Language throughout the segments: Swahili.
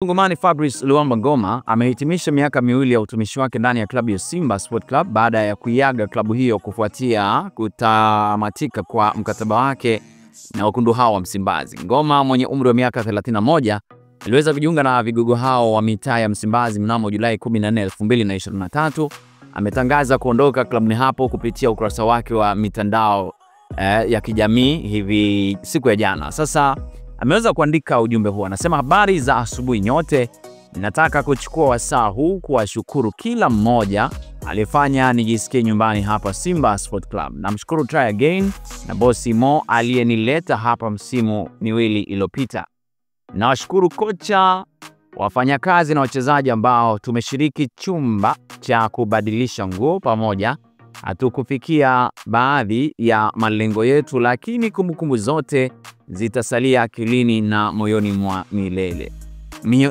Mkongomani Fabrice Luamba Ngoma amehitimisha miaka 2 ya utumishi wake ndani ya klabu ya Simba Sport Club baada ya kuiaga klabu hiyo kufuatia kutamatika kwa mkataba wake na wekundu hao wa Msimbazi. Ngoma mwenye umri wa miaka 31 aliweza kujiunga na vigogo hao wa mitaa ya Msimbazi mnamo Julai 14, 2023. Ametangaza kuondoka klabuni hapo kupitia ukurasa wake wa mitandao ya kijamii hivi siku ya jana. Sasa ameweza kuandika ujumbe huu, anasema: habari za asubuhi nyote, nataka kuchukua wasaa huu kuwashukuru kila mmoja aliyefanya nijisikie nyumbani hapa Simba Sport Club. Namshukuru Try Again na bosi Mo aliyenileta hapa msimu miwili iliyopita. Nawashukuru kocha, wafanyakazi na wachezaji ambao tumeshiriki chumba cha kubadilisha nguo pamoja. Hatukufikia baadhi ya malengo yetu, lakini kumbukumbu zote zitasalia akilini na moyoni mwa milele.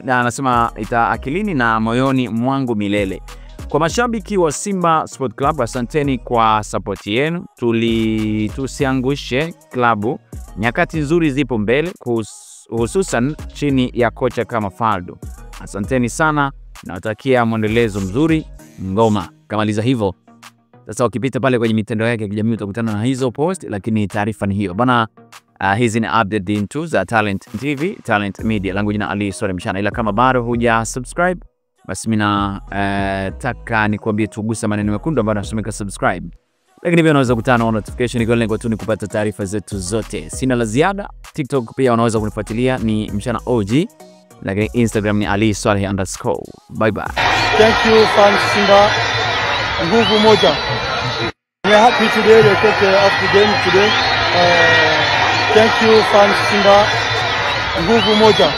Anasema ita akilini na moyoni mwangu milele. Kwa mashabiki wa Simba Sport Club, asanteni kwa support yenu. Tusiangushe klabu. Nyakati nzuri zipo mbele, hususan chini ya kocha kama Faldo. Asanteni sana, nawatakia mwendelezo mzuri. Ngoma kamaliza hivyo. Sasa ukipita pale kwenye mitandao yake ya kijamii utakutana na hizo post, lakini taarifa ni hiyo bana. Hizi ni update into za Talent TV, Talent Media. Langu jina Ali Swaleh Mshana, ila kama bado huja subscribe basi mimi nataka nikuambie tugusa maneno mekundu ambayo yanasomeka subscribe. Lakini pia unaweza kutana na notification kwa lengo tu ni kupata taarifa zetu zote. Sina la ziada. TikTok pia unaweza kunifuatilia ni Mshana OG, lakini Instagram ni Ali Swaleh _. Bye bye. Thank you fans Simba. Nguvu moja. We are happy today to take up the game today. Thank you fans Simba. Nguvu moja.